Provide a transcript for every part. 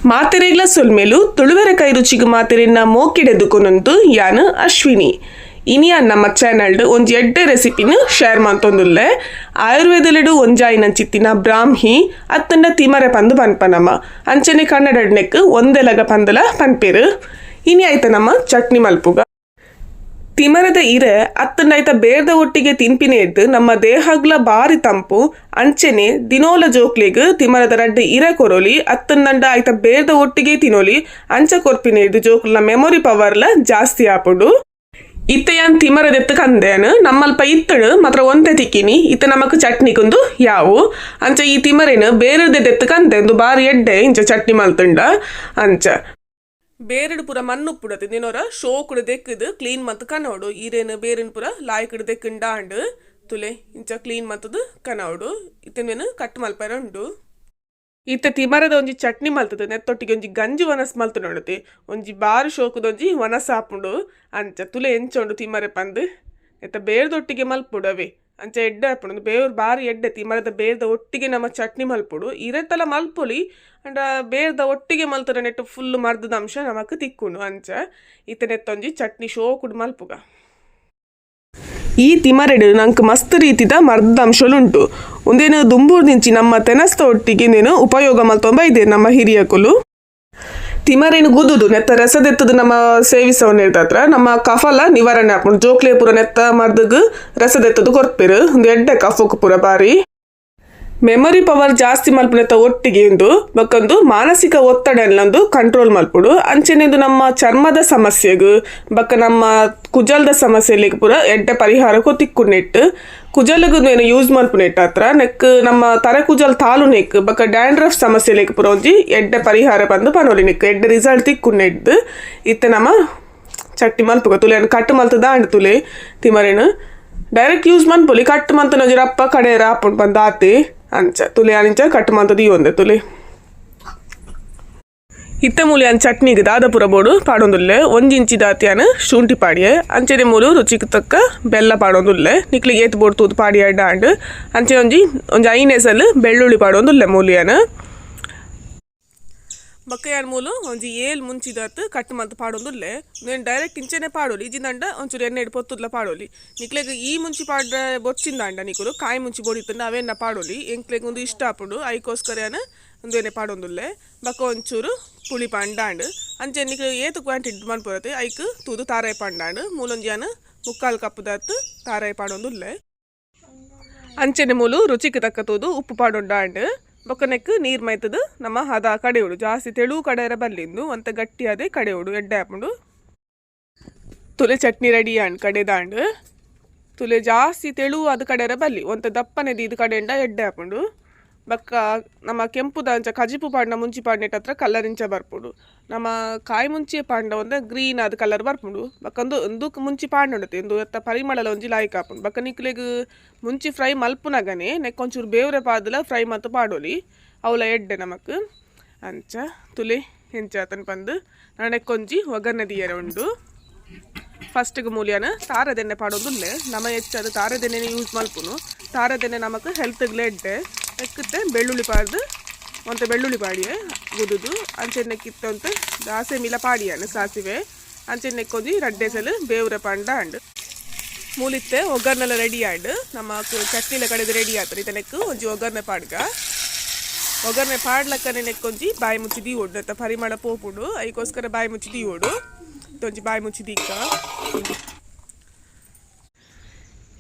ಮಾತೆರೆಗ್ಲ ಸೊಲ್ಮೆಲು. ತುಳುವೆರ ಕೈ ರುಚಿಗ್ ಮಾತೆರೆನ್ನ ಮೋಕೆಡೆದುಕೊನೊಂದು ಯಾನ್ ಅಶ್ವಿನಿ. ಇನಿಯ ನಮ್ಮ ಚಾನಲ್ಡ್ ಒಂಜಿ ಎಡ್ಡೆ ರೆಸಿಪಿನ್ ಶೇರ್ ಮಂತೊಂದುಲ್ಲೆ. ಆಯುರ್ವೇದಲೆಡು ಒಂಜಾಯಿನಂಚಿತ್ತಿನ ಬ್ರಾಹ್ಮಿ ಅತ್ತಂಡ ತಿಮರೆ ಪಂದ್ ಪನ್ಪ ನಮ. ಅಂಚನೆ ಕನ್ನಡಡ್ನೆಕ್ ಒಂದೆಲಗ ಪಂದಲ ಪನ್ಪೆರ್. ಇನಿ ಆಯ್ತ ನಮ್ಮ ಚಟ್ನಿ ಮಲ್ಪುಗ. ತಿಮರದ ಇರೆ ಅತ್ತಂಡ ಐತ ಬೇರ್ದ ಒಟ್ಟಿಗೆ ತಿನ್ಪಿನೇರ್ದ್ ನಮ್ಮ ದೇಹಗ್ಲ ಬಾರಿ ತಂಪು. ಅಂಚನೆ ದಿನೋಲ ಜೋಕ್ಲೆಗ್ ತಿಮರದ ರಡ್ಡ್ ಇರೆ ಕೊರೊಲಿ ಅತ್ತಂಡ ಐತ ಬೇರ್ದ ಒಟ್ಟಿಗೆ ತಿನೊಲಿ. ಅಂಚ ಕೊರ್ಪಿನೇರ್ದ್ ಜೋಕ್ಲೆನ ಮೆಮೊರಿ ಪವರ್ಲ ಜಾಸ್ತಿ ಆಪುಂಡು. ಇತ್ತೆ ಯಾನ್ ತಿಮರದೆತ್ತು ಕಂದೇನು. ನಮ್ಮಲ್ಪ ಇತ್ತಳು ಮಾತ್ರ ಒಂತೆ ತಿಕ್ಕಿನಿ. ಇತ್ತೆ ನಮಕ್ ಚಟ್ನಿ ಕುಂದು ಯಾವು. ಅಂಚ ಈ ತಿಮರೆನ್ ಬೇರೆದ ದೆತ್ತು ಕಂದೆ. ಒಂದು ಬಾರಿ ಎಡ್ಡೆ ಇಂಚ ಚಟ್ನಿ ಮಲ್ತುಂಡ. ಅಂಚ ಬೇರೆಡ್ ಪೂರ ಮಣ್ಣು ಉಪ್ಪುಡತಿ ದಿನೊರ ಶೋಕುಡು ದೆಕ್ಕದು ಕ್ಲೀನ್ ಮಲ್ತ್ ಕನೋಡು. ಈರೇನು ಬೇರೆನ್ ಪೂರ ಲಾಯ್ಕುಡು ದೆಕ್ಕುಂಡ ಆಂಡ್. ತುಲೆ, ಇಂಚ ಕ್ಲೀನ್ ಮಲ್ತದು ಕನೋಡು. ಇತ್ತೆ ಕಟ್ ಮಲ್ಪೆರ ಉಂಡು. ಇತ್ತೆ ತಿಮರದ ಒಂಜಿ ಚಟ್ನಿ ಮಲ್ತದು ನೆತ್ತೊಟ್ಟಿಗೆ ಒಂಜಿ ಗಂಜಿ ವನಸ್ ಮಲ್ತು ನೋಡುತ್ತೆ. ಒಂಜಿ ಬಾರಿ ಶೋಕುದೊಂಜಿ ವನಸ್ ಆಪುಂಡು. ಅಂಚ ತುಲೆ ಎಂಚ ಉಂಡು ತಿಮರೆ ಪಂದ್. ನೆತ್ತ ಬೇರ್ದೊಟ್ಟಿಗೆ ಮಲ್ಪುಡು ಅವೇ. ಅಂಚ ಎಡ್ಡೆ ಆಪುಂಡು. ಬೇವ್ರು ಬಾರಿ ಎಡ್ಡೆ. ತಿಮರದ ಬೇರ್ದ ಒಟ್ಟಿಗೆ ನಮ್ಮ ಚಟ್ನಿ ಮಲ್ಪುಡು. ಇರೆತಲ ಮಲ್ಪೊಲಿ ಅಂಡ ಬೇರ್ದ ಒಟ್ಟಿಗೆ ಮಲ್ತದ ನೆಟ್ಟು ಫುಲ್ ಮರ್ದದ ಅಂಶ ನಮಕ್ ತಿಕ್ಕುಂಡು. ಅಂಚ ಇತ್ತೆ ನೆತ್ತೊಂಜಿ ಚಟ್ನಿ ಶೋಕುಡು ಮಲ್ಪುಗ. ಈ ತಿಮರೆಡ್ ನಂಕ್ ಮಸ್ತ್ ರೀತಿದ ಮರ್ದದ ಅಂಶಲು ಉಂಟು. ಉಂದೇನು ದುಂಬೂರ್ದಿಂಚಿ ನಮ್ಮ ತೆನಸ್ತ ಒಟ್ಟಿಗೆ ಇಂದೇನು ಉಪಯೋಗ ಮಲ್ತೊಂಬ ಇದೆ ನಮ್ಮ ಹಿರಿಯಕುಲು. ತಿಮರೆನ್ ಗುದುದು ನೆತ್ತ ರಸದೆತ್ತದು ನಮ್ಮ ಸೇವಿಸವನ್ನಿರ್ದತ್ರ ನಮ್ಮ ಕಫಲ ನಿವಾರಣೆ ಆಪುಂಡು. ಜೋಕ್ಲೆ ಪೂರ ನೆತ್ತ ಮರ್ದಗ್ ರಸದೆತ್ತದು ಕೊರ್ಪೆರು. ಉಂದು ಎಡ್ಡೆ ಕಫಕ್ ಪೂರ ಬಾರಿ. ಮೆಮೊರಿ ಪವರ್ ಜಾಸ್ತಿ ಮಲ್ಪುನೆತ್ತ ಒಟ್ಟಿಗೆ ಇಂದು ಬೊಕ್ಕೊಂದು ಮಾನಸಿಕ ಒತ್ತಡ ಒಂದು ಕಂಟ್ರೋಲ್ ಮಲ್ಪುಡು. ಅಂಚನೆ ಇದು ನಮ್ಮ ಚರ್ಮದ ಸಮಸ್ಯೆಗ್ ಬೊಕ್ಕ ನಮ್ಮ ಕುಜಲ್ದ ಸಮಸ್ಯೆಲಿಗ್ ಪೂರ ಎಡ್ಡೆ ಪರಿಹಾರಕ್ಕೂ ತಿಕ್ಕುನೆಟ್. ಕುಜಲ್ಗ್ ಏನು ಯೂಸ್ ಮಲ್ಪುನೆಟ್ ಹತ್ರ ನೆಕ್ ನಮ್ಮ ತರೆ ಕುಜಲ್ ತಾಲು ನೆಕ್ ಬೊಕ್ಕ ಡ್ಯಾಂಡ್ರಫ್ ಸಮಸ್ಯೆಲಿಗ್ ಪೂರ ಒಂಜಿ ಎಡ್ಡೆ ಪರಿಹಾರ ಬಂದು ಪನೊಲಿ. ನೆಕ್ ಎಡ್ಡೆ ರಿಸಲ್ಟ್ ತಿಕ್ಕುನೆಡ್ದು. ಇತ್ತೆ ನಮ್ಮ ಚಟ್ನಿ ಮಲ್ಪುಗ. ತುಲೆ ಕಟ್ ಮಲ್ತದ ಆಂಡ್. ತುಲೆ, ತಿಮರೆನ್ ಡೈರೆಕ್ಟ್ ಯೂಸ್ ಮನ್ಪೊಲಿ. ಕಟ್ ಮಂತನ ಒಂಜಿ ರಪ್ಪ ಕಡೆ ಆಪುಂಡು ಪಂದ್ ಆತೆ. ಅಂಚ ತುಲೆ ಅಂಚ ಕಟ್ ಮಂತದ ಒಂದೆ ತುಲೆ. ಇತ್ತೆ ಮೂಲಿ ಅನ್ ಚಟ್ನಿಗೆ ದಾದ ಪೂರ ಬೋಡು ಪಾಡೊಂದುಲ್ಲೆ. 1 ಇಂಚಿ ದಾತ್ಯಾನ ಶುಂಠಿ ಪಾಡಿಯೆ. ಅಂಚನೆ ಮೂಲು ರುಚಿಗೆ ತಕ್ಕ ಬೆಲ್ಲ ಪಾಡೊಂದುಲ್ಲೆ. ನಿಕ್ಲಿಗೆ ಏತ್ ಬೋಡು ತೂದು ಪಾಡಿ ಆಂಡ್. ಅಂಚೆ ಒಂಜಿ ಒಂಜಿ 5 ಎಸಲ್ ಬೆಳ್ಳುಳ್ಳಿ ಪಾಡೊಂದುಲ್ಲೆ ಮೂಲಿಯಾನ. ಬೊಕ್ಕ ಮೂಲು ಒಂಜಿ 7 ಮುಂಚಿದಾತ್ ಕಟ್ ಮಲ್ತ್ ಪಾಡೊಂದುಲ್ಲೆ. నేను ಡೈರೆಕ್ಟ್ ಇಂಚೆನೆ ಪಾಡೊಲಿ. ಇಜಿಂದಂಡ ಒಂಚೂರು ಎಣ್ಣೆಡ್ ಪೊತ್ತುದ್ಲ ಪಾಡೊಲಿ. ನಿಕ್ಲೆಗ್ ಈ ಮುಂಚಿ ಪಾಡ್ರೆ ಬೊಚ್ಚಿಂದಾಂಡ ನಿಕುಲು ಕಾಯಿ ಮುಂಚಿ ಬೊಡಿತ್ತಂಡ ಅವೆನ್ನ ಪಾಡೊಲಿ. ಎಂಕ್ಲೆಗ್ ಒಂದು ಇಷ್ಟ ಆಪುಂಡು. ಐಕೋಸ್ಕರ ಉಂದೆನೆ ಪಾಡೊಂದುಲ್ಲೆ. ಬೊಕ್ಕ ಒಂಚೂರು ಪುಳಿ ಪಂಡಾಂಡ್. ಅಂಚೆ ನಿಕ್ಲು ಏತ್ ಕ್ವಾಂಟಿಟಿ ಮನ್ಪುರತೆ ಐಕ್ ತೂದು ತಾರಾಯಿ ಪಂಡಾಂಡ್. ಮೂಲೊಂಜಿ 3/4 ಕಪ್ಪುದಾತ್ ತಾರಾಯಿ ಪಾಡೊಂದುಲ್ಲೆ. ಅಂಚೆನೆ ಮೂಲು ರುಚಿಗೆ ತಕ್ಕ ತೂದು ಉಪ್ಪು ಪಾಡೊಂಡಾಂಡ್. ಬೊಕ್ಕ ನೆಕ್ ನೀರ್ ಮೈತದು ನಮ್ಮ ಹದ ಕಡೆಯೋಡು. ಜಾಸ್ತಿ ತೆಳು ಕಡೆಯರ ಬಲ್ಲಿಂದು ಒಂತ ಗಟ್ಟಿಯಾದೆ ಕಡೆಯೋಡು, ಎಡ್ಡೆ ಆಪುಂಡು. ತುಲೆ, ಚಟ್ನಿ ರೆಡಿ ಆಂಡ್ ಕಡೆದಾಂಡ್. ತುಲೆ, ಜಾಸ್ತಿ ತೆಳು ಅದು ಕಡೆಯರ ಬಲ್ಲಿ. ಒಂತ ದಪ್ಪನೆದು ಇದು ಕಡೆಂಡ ಎಡ್ಡೆ ಆಪುಂಡು. ಬೊಕ್ಕ ನಮ್ಮ ಕೆಂಪುದ ಅಂಚ ಕಜಿಪು ಪಾಡ್ನ ಮುಂಚಿ ಪಾಡ್ನೆಟ್ ಹತ್ರ ಕಲರ್ ಇಂಚ ಬರ್ಪುಂಡು. ನಮ್ಮ ಕಾಯಿ ಮುಂಚೆ ಪಾಂಡ ಒಂದ ಗ್ರೀನ್ ಅದು ಕಲರ್ ಬರ್ಪುಂಡು. ಬೊಕ್ಕ ಒಂದು ಒಂದು ಮುಂಚಿ ಪಾಂಡುಂಡತೆ ಇಂದು ಎತ್ತ ಪರಿಮಳಲ ಒಂಜಿ ಲಾಯ್ಕ್ ಆಪುಂಡು. ಬೊಕ್ಕ ನಿಕ್ಲೆಗ್ ಮುಂಚಿ ಫ್ರೈ ಮಲ್ಪುನಗನೆ ನೆಕ್ ಒಂಚೂರು ಬೇವ್ರೆ ಪಾದಲ ಫ್ರೈ ಮಲ್ತ್ ಪಾಡೊಲಿ. ಅವಲ ಎಡ್ಡೆ ನಮಕ್. ಅಂಚ ತುಲೆ ಎಂಚಾತನ್ ಪಂದ್. ನೆಕ್ಕೊಂಜಿ ಒಗ್ಗರಣೆ ದೀಯರೆ ಉಂಡು. ಫಸ್ಟ್ಗೆ ಮೂಲ್ಯಾನ ತಾರದೆಣ್ಣೆ ಪಾಡೊಂದುಲ್ಲೆ. ನಮ ಹೆಚ್ಚಾದ ತಾರದೆಣ್ಣೆನೆ ಯೂಸ್ ಮಲ್ಪುನು. ತಾರದೆಣ್ಣೆ ನಮಕ್ ಹೆಲ್ತ್ಗ್ಲ ಎಡ್ಡೆ. ನೆಕ್ಕತ್ತೆ ಬೆಳ್ಳುಳ್ಳಿ ಪಾಡ್ದು ಒಂತೆ ಬೆಳ್ಳುಳ್ಳಿ ಪಾಡಿಯೆ ಗುದುದು. ಅಂಚೆ ನೆಕ್ಕಿತ್ತೊಂತೆ ದಾಸೆ ಮಿಲ ಪಾಡಿಯಾನ ಸಾಸಿವೆ. ಅಂಚೆ ನೆಕ್ಕೊಂಜಿ ರಡ್ಡೆ ಸಲ ಬೇವ್ರೆ ಪಂಡ ಅಂಡ್. ಮೂಲಿತ್ತೆ ಒಗ್ಗರಣೆಲ್ಲ ರೆಡಿ ಆಂಡ್. ನಮ್ಮ ಚಟ್ನಿಲ ಕಡೆದು ರೆಡಿ ಆತದೆ. ಇತ್ತೆ ನೆಕ್ ಒಂಜಿ ಒಗ್ಗರಣೆ ಪಾಡ್ಗ. ಒಗ್ಗರಣೆ ಪಾಡ್ಲಕ್ಕನೆ ನೆಕ್ಕೊಂಜಿ ಬಾಯಿ ಮುಚ್ಚಿ ದೀವೊಡು. ಅತ್ತ ಪರಿಮಳ ಪೋಪುಂಡು. ಐಕೋಸ್ಕರ ಬಾಯಿ ಮುಚ್ಚಿ ದೀವೊಡು. ಒಂಜಿ ಬಾಯಿ ಮುಚ್ಚಿ ದೀಕ.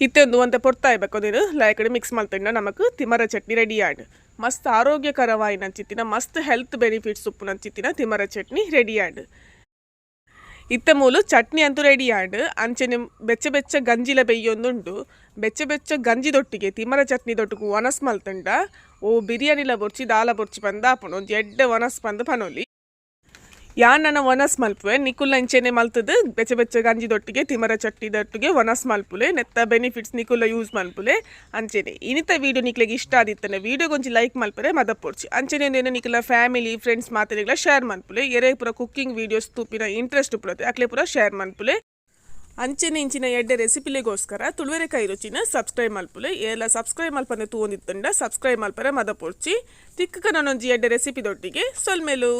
ಇತ್ತೆ ಒಂದು ಒಂತೆ ಪೊರ್ತಾಯ್ ನೀನು ಲಾಯ್ಕಡೆ ಮಿಕ್ಸ್ ಮಲ್ತಂಡ ನಮಕ್ ತಿಮರ ಚಟ್ನಿ ರೆಡಿ ಆಂಡ್. ಮಸ್ತ್ ಆರೋಗ್ಯಕರವಾಯಿನಂಚಿತ್ತಿನ, ಮಸ್ತ್ ಹೆಲ್ತ್ ಬೆನಿಫಿಟ್ಸ್ ಉಪ್ಪುನಂಚಿತ್ತಿನ ತಿಮರ ಚಟ್ನಿ ರೆಡಿ ಆಂಡ್. ಇತ್ತೆ ಮೂಲು ಚಟ್ನಿ ಅಂತೂ ರೆಡಿ ಆಂಡ್. ಅಂಚನೆ ಬೆಚ್ಚ ಬೆಚ್ಚ ಗಂಜಿಲ ಬೆಯ್ಯೊಂದುಂಡು. ಬೆಚ್ಚ ಬೆಚ್ಚ ಗಂಜಿದೊಟ್ಟಿಗೆ ತಿಮರ ಚಟ್ನಿ ದೊಟ್ಟಿಗೆ ವನಸ್ ಮಲ್ತಂಡ ಓ ಬಿರಿಯಾನಿಲ ಬೊರ್ಚಿ ದಾಲ ಬೊರ್ಚಿ ಪಂದ್ ಆಪುಂಡು. ಒಂಜಿ ಎಡ್ಡೆ ವನಸ್ ಪಂದ್ ಪನೊಲಿ. ಯಾನ್ ನನ ವನಸ್ ಮಲ್ಪುವೆ. ನಿಕುಲ್ನ ಇಂಚೆನೆ ಮಲ್ತದು ಬೆಚ್ಚ ಬೆಚ್ಚ ಗಂಜಿದೊಟ್ಟಿಗೆ ತಿಮರ ಚಟ್ನಿದೊಟ್ಟಿಗೆ ವನಸ್ ಮಲ್ಪುಲೆ. ನೆತ್ತ ಬೆನಿಫಿಟ್ಸ್ ನಿಕುಲ್ಲ ಯೂಸ್ ಮಲ್ಪುಲೆ. ಅಂಚೆನೆ ಇನಿತ ವೀಡಿಯೋ ನಿಕ್ಲೆಗ್ ಇಷ್ಟ ಆದಿತ್ತನೆ ವೀಡಿಯೋಗ್ ಒಂಜಿ ಲೈಕ್ ಮಲ್ಪರೆ ಮದಪೊಡ್ಚಿ. ಅಂಚೆನೆ ಉಂದೆನ್ ನಿಕುಲ ಫ್ಯಾಮಿಲಿ ಫ್ರೆಂಡ್ಸ್ ಮಾತೆರೆಗ್ಲ ಶೇರ್ ಮಲ್ಪುಲೆ. ಎರೆ ಪೂರ ಕುಕ್ಕಿಂಗ್ ವೀಡಿಯೋಸ್ ತೂಪಿನ ಇಂಟ್ರೆಸ್ಟ್ ಉಪ್ಪುಡತೆ ಅಕ್ಲೆ ಪೂರ ಶೇರ್ ಮಲ್ಪುಲೆ. ಅಂಚೆನೆ ಇಂಚಿನ ಎಡ್ಡೆ ರೆಸಿಪಿಲೆಗೋಸ್ಕರ ತುಳುವೆರೆ ಕೈ ರುಚಿನ ಸಬ್ಸ್ಕ್ರೈಬ್ ಮಲ್ಪುಲೆ. ಏರ್ಲ ಸಬ್ಸ್ಕ್ರೈಬ್ ಮಲ್ಪಂದೆ ತೂವೊಂದಿತ್ತುಂಡ ಸಬ್ಸ್ಕ್ರೈಬ್ ಮಲ್ಪರೆ ಮದಪೊರ್ಚಿ. ತಿಕ್ಕುಕ ನನೊಂಜಿ ಎಡ್ಡೆ ರೆಸಿಪಿ ದೊಟ್ಟಿಗೆ. ಸೊಲ್ಮೆಲು.